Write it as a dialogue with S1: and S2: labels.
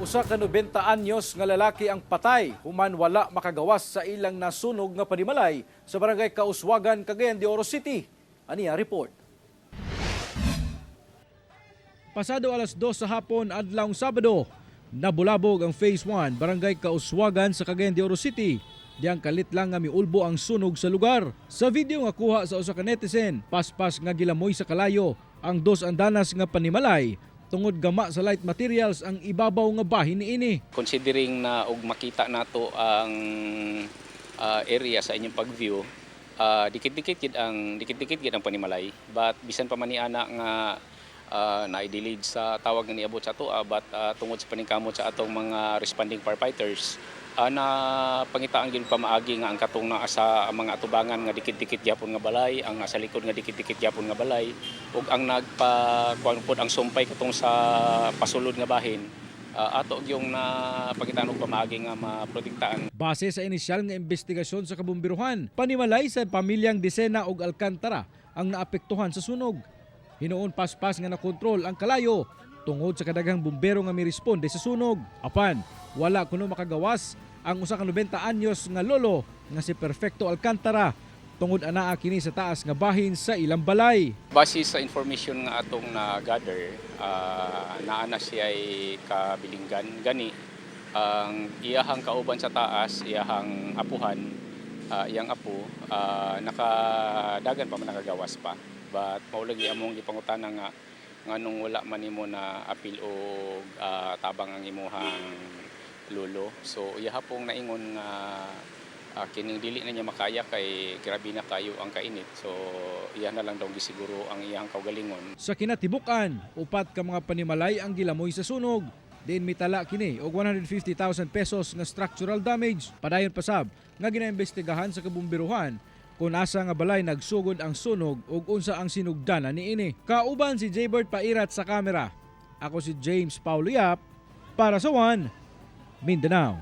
S1: Usa ka 90 anyos nga lalaki ang patay human wala makagawas sa ilang nasunog nga panimalay sa Barangay Kauswagan, Cagayan de Oro City. Aniya report. Pasado alas 2 sa hapon adlawng Sabado, nabulabog ang Phase 1, Barangay Kauswagan sa Cagayan de Oro City. Diyang kalit lang nga miulbo ang sunog sa lugar. Sa video nga kuha sa usa ka netizen, paspas nga gilamoy sa kalayo ang dos andanas nga panimalay tungod gama sa light materials ang ibabaw nga bahin niini.
S2: Considering na og makita nato ang area sa inyong pag-view, dikit-dikit gid ang panimalay, but bisan pa man ni ana nga na-delayed sa tawag nga niabot sa atoa, but tungod sa paningkamot sa atong mga responding firefighters, na pangitaan gid pamaagi nga ang katong naa sa ang mga atubangan nga dikit-dikit gyapon nga balay, ang nasa likod nga dikit-dikit gyapon nga balay, ug ang nagpa kuan pod ang sumpay katong sa pasulod nga bahin, ato yung na pangitaan og pamaagi nga maprotektaan.
S1: Base sa inisyal nga investigasyon sa kabumbiruhan, panimalay sa pamilyang Disena ug Alcantara ang naapektuhan sa sunog. Hinuon paspas nga nakontrol ang kalayo tungod sa kadaghang bumbero nga miresponde sa sunog. Apan, wala kuno makagawas ang usa ka 90 anyos nga lolo nga si Perfecto Alcantara tungod anaa kini sa taas nga bahin sa ilang balay.
S2: Base sa information nga atong na-gather, naa na siya ay kabilinggan. Gani, ang iyahang kauban sa taas, iyahang apuhan, iyang apo, nakadagan pa man, nakagawas pa. But mao lagi among gipangutana nga nganong wala man nimo na apil og tabang ang imuhang lolo. So iyaha pong naingon nga kining dili na niya makaya kay grabe na kayo ang kainit. So iya na lang daw gisiguro ang iyang kaugalingon.
S1: Sa kinatibuk-an, upat ka mga panimalay ang gilamoy sa sunog. Diin mitala kini og 150,000 pesos nga structural damage. Padayon pasab nga ginaimbestigahan sa kabumbiruhan kung asa nga balay nagsugod ang sunog ug unsa ang sinugdanan niini. Kauban si Jaybert Pairat sa kamera. Ako si James Paulo Yap para sa One Mindanao.